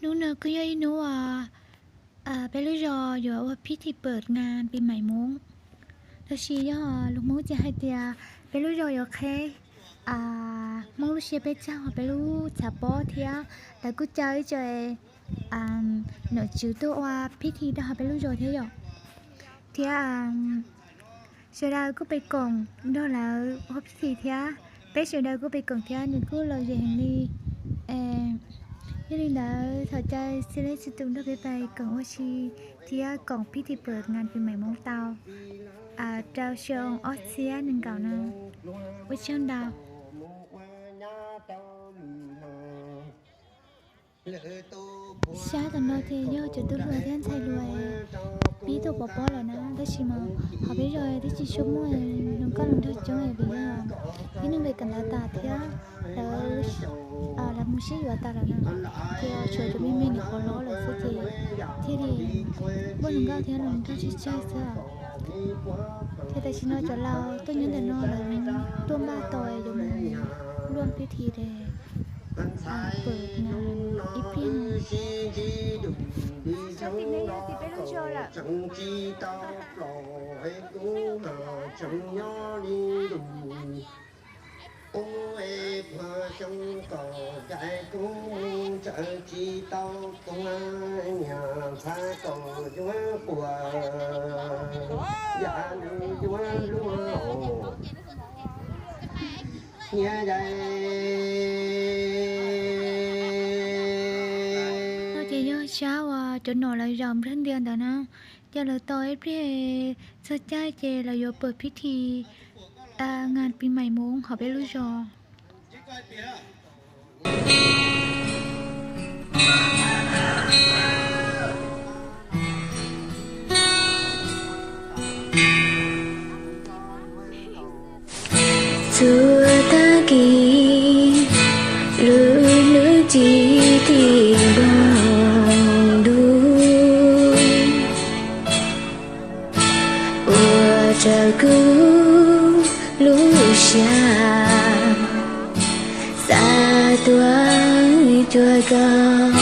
Hnub no kuj yog ib hnub uas peb lub zos yuav ua phib thi pawm ngas pis maim Hmoob, tab sis yog lus Hmoob ces hais tias peb lub zos yuav qheb Hmoob lub siab peb caug hauv peb lub tshav pob thiab lawv kuj caw ib co nom tswv tuaj ua phib thi rau hauv peb lub zos thiab yom. Thiab sawv daws kuj pe koom nrog lawv ua phib thi thiab, peb sawv daws kuj pe koom thiab, nws kuj lom zem heev li. Yog li ntawd thaum caw txhua leej txhua tus nrog peb pe koom ua si thiab koom phib thi pawm ngas pis maim Hmoob tau rau xyoo ob txhiab nees nkaum no. Ua tsaug ntau. Sab tom no ces yog cov tub hluas thiab ntxhais hluas pib tuaj pov pob lawm na, tab sis mas hauv peb zos twb tsis tshua muaj hluas nkauj hluas nraug coob vim yog tib neeg pem kawm ntawv tas thiab lawv mus sib yuav tas lawm na, ces tshuav cov me me nyuam qhuav hlob lawm xwb ces thiaj li muaj hluas nkauj thiab hluas nraug tsawg tsawg xwb. Ces tam sim no cov laus tuaj nyob ntawm no lawv tuaj npaj tau yuav mus luaj phib thi pawm ngas ib pliag no. Sab tim no yog tim peb lub zos lawm. No ces yog sab uas cov nom lawv zaum nplawg ntias ntawd na, ces lawv tos ib pliag txog caij ces lawv yuav pawm phib thi ngas pis maim Hmoob hauv peb lub zos. Txhua tag kis lub hnub ci ti npoo dub, ua rau kuv lub siab xav tuaj cuag koj.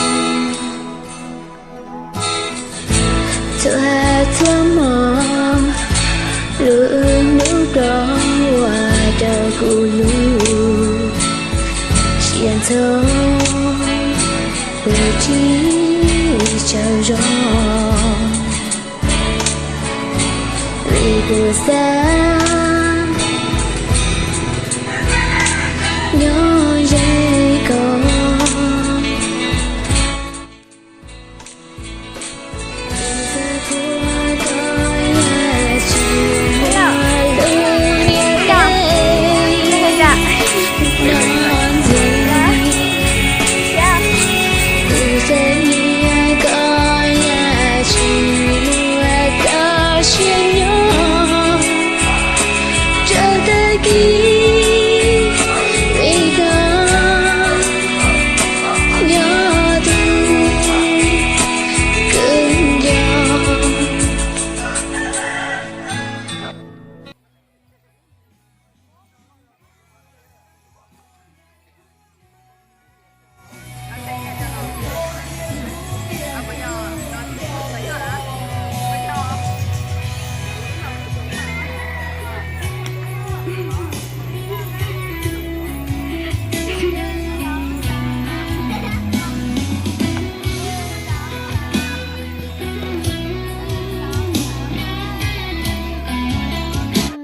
Txhua txhua hmo lub hnub do ua rau kuv lub siab ntxhov, kuv tsis tsaug zog, vim kuv xav nyob ze koj.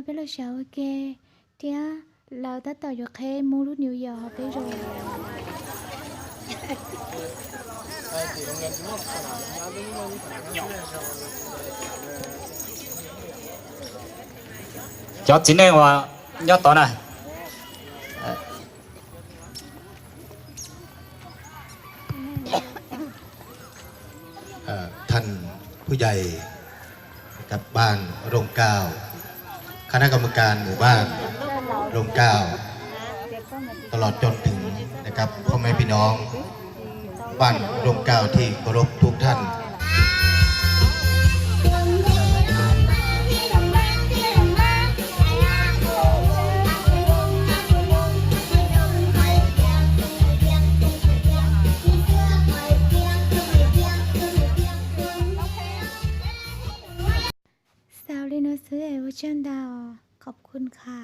Peb los sawv ua ke thiab lawv tab tom yuav qheb Hmoob lub New Year hauv peb zos. Cov txiv neej uas nyob tod na, Ờ, thànhผู้ใหญ่กับบ้านร่มเกล้า คณะกรรมการหมู่บ้านร่มเกล้า ตลอดจนถึงนะครับ พ่อแม่พี่น้องบ้านร่มเกล้าที่เคารพทุกท่าน Ua tsaug ntau, khawb khun kha.